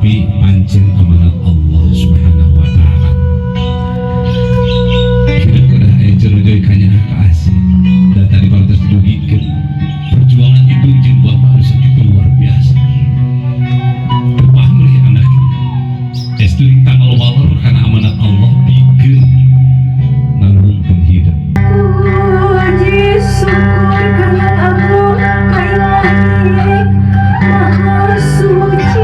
Tapi pancen amanat Allah Subhanahu wa Ta'ala. Hidup kedah aya jerojoy kanyaah kaasih. Dan tadi parantos didugikeun perjuangan indung jeung bapak anu sakitu luar biasa. Teu pamrih anak. Estu tanggal waler karena amanat Allah pikeun ngaluhungkeun hidup. Puji syukur kana agung ka Ilahi Maha Suci.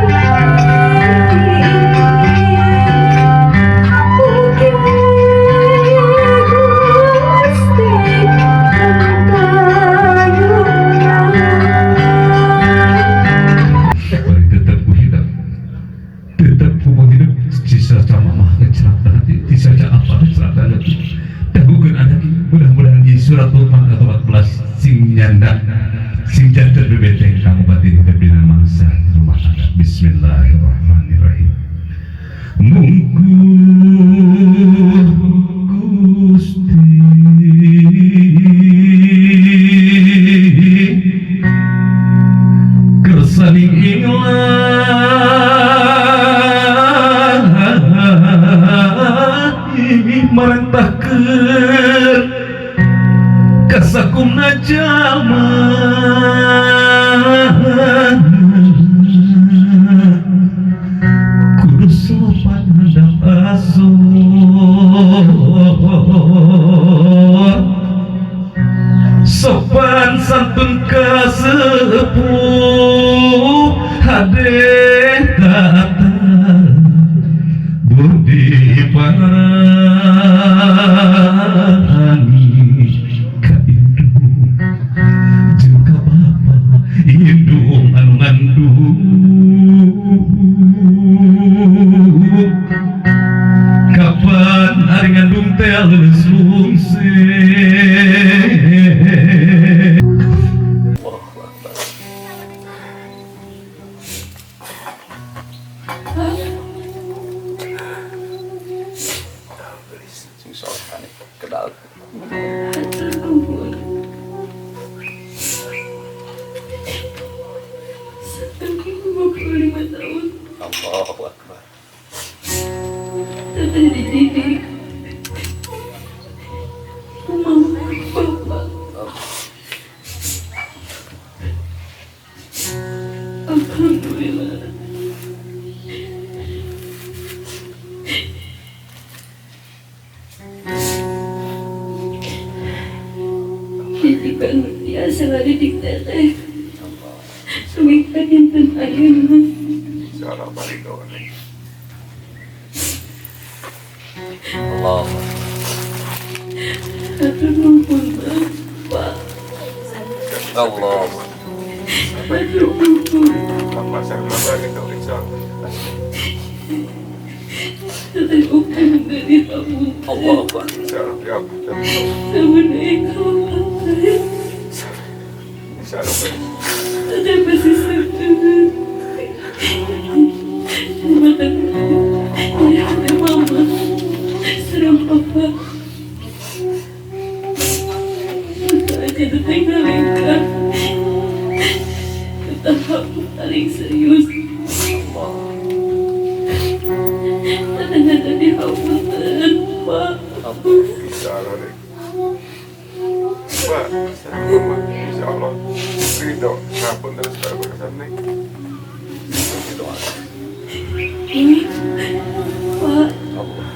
Mugi Gusti Antayuna. Bari tetep ku hidup. Tetep ku hidup sisa sama mah ngecerak banget, sisa apa ngecerak banget. Dagukeun anak, mudah-mudahan di surat Luqman atau 14 sing nyandak sing janten bebenteng kanggo batin hidup dina mangsa rumah tangga. Bismillahirrahmanirrahim. Mungguh Gusti kersaning Ilahi marentahkeun kasakumna jalma kudu sopan handap asor sopan santun ka sepuh hade tata budi parani ka indung jeung ka bapa indung anu ngandung kapan ari ngandung teh leuleus lungse. Allahu Akbar. Gelis, sing sopan kedal. Hatur nuhun. Setelah 55 tahun Allahu Akbar. Teteh dididik ku mama bapak. Alhamdulillah. Didikan biasa ngadidik teteh. Allah. Sumik ka dinten ayeuna. Insyaallah balik doa. Allah. Hatur nuhun, Pak. Allah. Hatur nuhun. Apa saya balik doa insyaallah. Teteh ukan dari kamu. Allah Akbar. Insyaallah ya. Assalamualaikum. Teteh. Insyaallah. Teteh masih sedih. Mata mama. Serem papa. Aja teteh ngalengkah. Tahap paling serius. Allah. Teteh tadi hapunten, Pak. Allah. Insyaallah deh. Pak, saya mama insyaallah ridho ngapunten segala berkesan nih. Didoakan. Pak, Allah.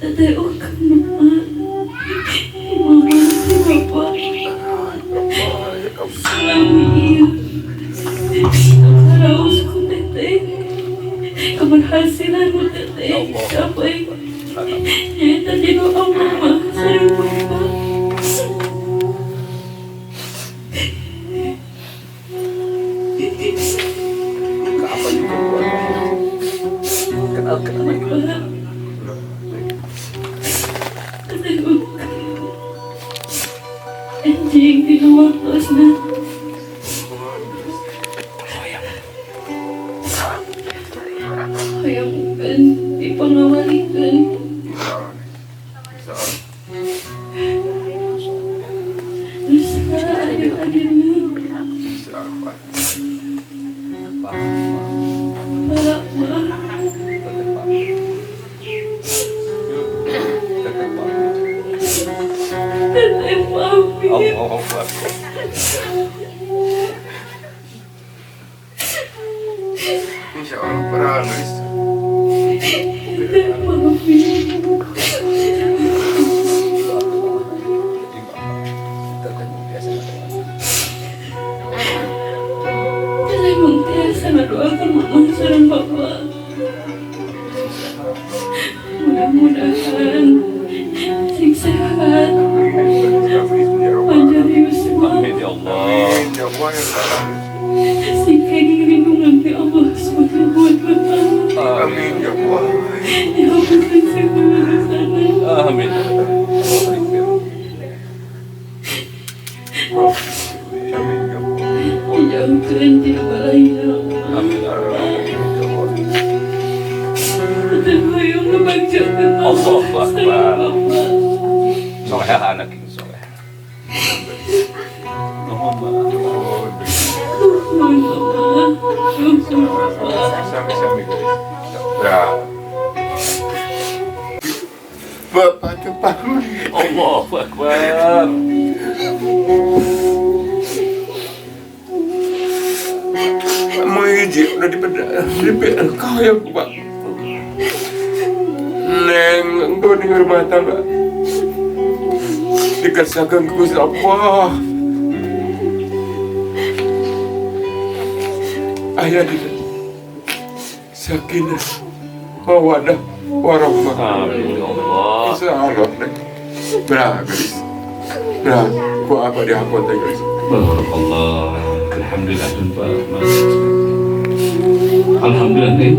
teteh ukan mama. Mama, bapak. Allah ya kamu. Selami ieu. Karaos ku teteh. Keberhasilan ku teteh capai. Nyaeta di doa mama sareng bapak. Ke apa juga keluarga. Kenal kenal. Pak, teteh ukan. Anjing dina waktosna. Hayang ukan dipangawalikeun. Insyaallah nih. Insyaallah. Nusa adil-adilna. Insyaallah. Pak. Para Insya Allah berhabis. Maafin. Saya emang tiasa ngadoakan mama sareng bapak. Mudah-mudahan sing sehat, panjang yuswa, Amin ya Allah. Amin ya Allah ya Rabbal Alamin. sing kenging lindungan ti Allah Subhanahu wa Ta'ala. Amin ya Allah. Dihapuskan segala dosana. Amin. Amin ya Allah. Dijauhkan ti balai ya Allah. Amin. Amin ya Allah. Teu hoyong ngebagjakeun mama Allahu sareng Akbar. bapak. Soleh anak ini soleh. Allahumma. Nuhun mama, nuhun bapak. Sami-sami guys. Ya. Bapak cepat. Allahu Akbar. Mau hiji udah di di kau ya Pak. Neng, engkau di rumah tangga. Dikesakan ku Gusti Allah. Ayah di sakinah, mawadah, warahmah. Amin ya Allah. Insya Allah, Neng. Berah, guys. Berah, ku apa dihapus teh, guys. Barakallah. Alhamdulillah Pak. Alhamdulillah nih.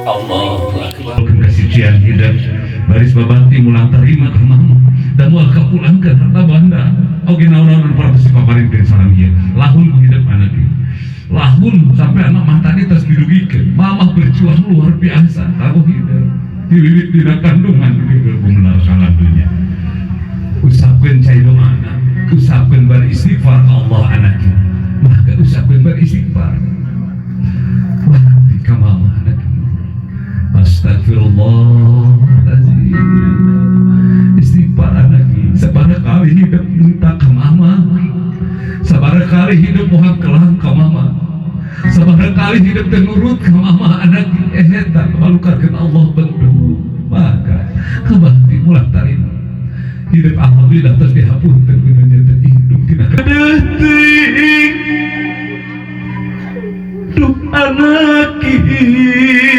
Allahu Akbar. Kesucian hidup baris babanti mulang tarima ka mama dan moal kapulangkeun harta banda oge naon-naon parantos dipaparinkeun salam ieu lahun ku hidup anak ieu lahun sampai anak mah tadi terus didugikeun mamah berjuang luar biasa kanggo hidup dililit dina kandungan hidup benar kalam dunya usapkeun cai doana usapkeun bari istighfar ka Allah anak ieu maka usapkeun bari istighfar wah di ka mama anak ieu. Astagfirullahaladzim. Istighfar anak ieu. Sabaraha kali hidup minta ke mama, sabaraha kali hidup moal kelang ke mama, sabaraha kali hidup teu nurut ke mama anak ieu. Eta malukarkeun Allah bentuk maka kabakti mulang tarima hidup alhamdulillah terus dihapunten ku nu teh hidup tina detik duh anak ieu.